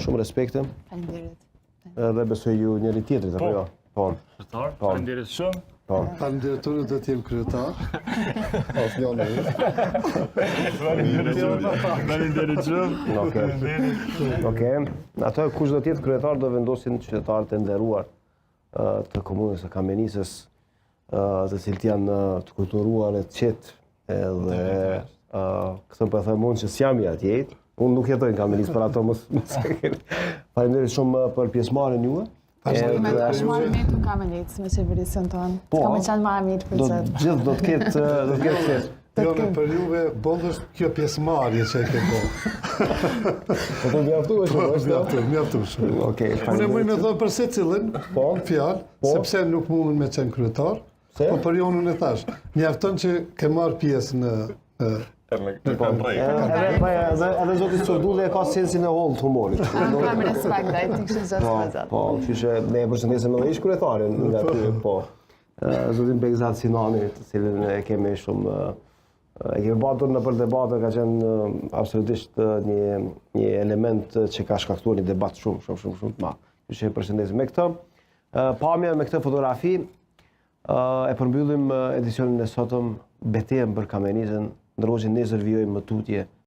Shumë respekte. Faleminderit. Edhe besoj ju njëri tjetrit apo Po. jo? Po. Kryetar, Po. faleminderit shumë. Po. Faleminderit, unë do të jem kryetar. Asnjë në Faleminderit shumë. Faleminderit shumë. Okej. Okej. Ato kush do të jetë kryetar do vendosin qytetarët e nderuar ë, të komunës së Kamenicës, ë, të cilët janë ë, të kulturuar e të qetë edhe ë, këtë po e them unë që s'jam i atje, unë nuk jetoj në Kamenicë për ato mos mos e keni. Faleminderit shumë ë, për pjesëmarrjen juve. Faleminderit. Edhe Me është marrë me tu Kamenicë me qeverisjen tonë. Po. Ka me qenë ma e mirë për do gjithë. gjithë do të ketë ë, do të ketë ftesë. Jo, në për juve, boll është kjo pjesëmarrje që e ke bo. Po të mjaftueshëm, Po, është? mjaftu, mjaftueshëm. Okej, Unë muj me faleminderit. thonë për secilin Po. fjalë, Po. sepse nuk mundën me qenë kryetar, Pse? po për jonën e thash. Mjafton që ke marrë pjesë në në Në kanë rrejt. Edhe po edhe edhe zoti Sordulli e ka sensin e hollë të humorit. Kam respekt, daj, ti kështë gjithë Po, me zatë. po, kështu që ne e përshëndesim edhe ish kryetarin nga ty, po. Ë, Zotin Begzat Sinani, të cilin e kemi shumë ë, e kemi patur në për debate, ka qenë ë, absolutisht ë, një një element që ka shkaktuar një debat shumë shumë shumë shumë të madh. Kështu që e përshëndesim me këtë ë, pamje, me këtë fotografi, ë, e përmbyllim ë, edicionin e sotëm betejën për Kamenicën, ndërkohë që nesër vijojmë më tutje.